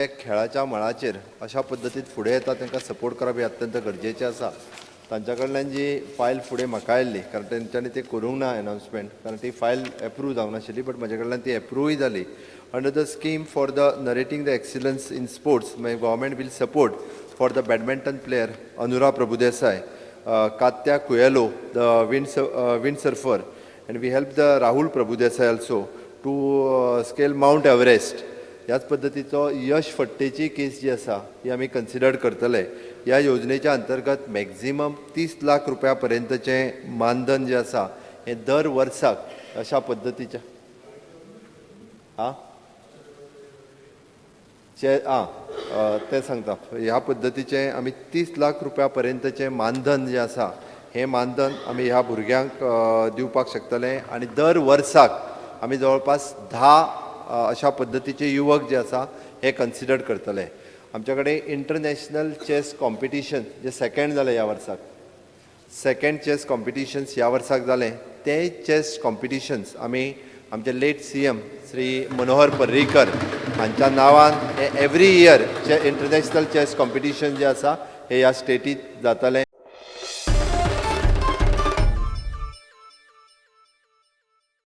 खेळाच्या मळाचेर अशा पद्दतीन फुडें येता, तांकां सपोर्ट करप हें अत्यंत गरजेचें आसा. तांच्या कडल्यान जी फायल फुडें म्हाका आयिल्ली, कारण तेंच्यांनी ती करूंक ना एनावन्समेंट, कारण ती फायल एप्रूव जावंक नाशिल्ली, बट म्हज्या कडल्यान ती एप्रुवूय जाली. Under the scheme for the narrating the excellence in sports, मागीर government will support for the badminton player Anura Prabhudesai, Katya Coelho, the wind surfer, and we help the Rahul Prabhudesai also to scale Mount Everest. ह्याच पद्दतीचो यश फट्टेची केस जी आसा ही आमी consider करतले. ह्या योजनेच्या अंतर्गत मॅक्झिमम 30 लाख रुपया पर्यंतचें मानधन जें आसा हें दर वर्साक अशा पद्दतीच्या आं चे आं तें सांगता. ह्या पद्दतीचें आमी 30 लाख रुपया पर्यंतचें मानधन जें आसा, हें मानधन आमी ह्या भुरग्यांक दिवपाक शकतले आनी दर वर्साक आमी जवळपास 10 अशा पद्दतीचे युवक जे आसा हे कन्सिडर करतले. आमच्या कडेन इंटरनॅशनल चॅस कॉम्पिटिशन जे सेकंड जालें ह्या वर्साक, सेकंड चॅस कॉम्पिटिशन्स ह्या वर्साक जालें, ते चॅस कॉम्पिटिशन्स आमी आमचे लेट सीएम श्री मनोहर पर्रीकर हांच्या नांवान हे एवरी इयर चे इंटरनॅशनल चॅस कॉम्पिटिशन जे आसा हे ह्या स्टेटीत जातलें.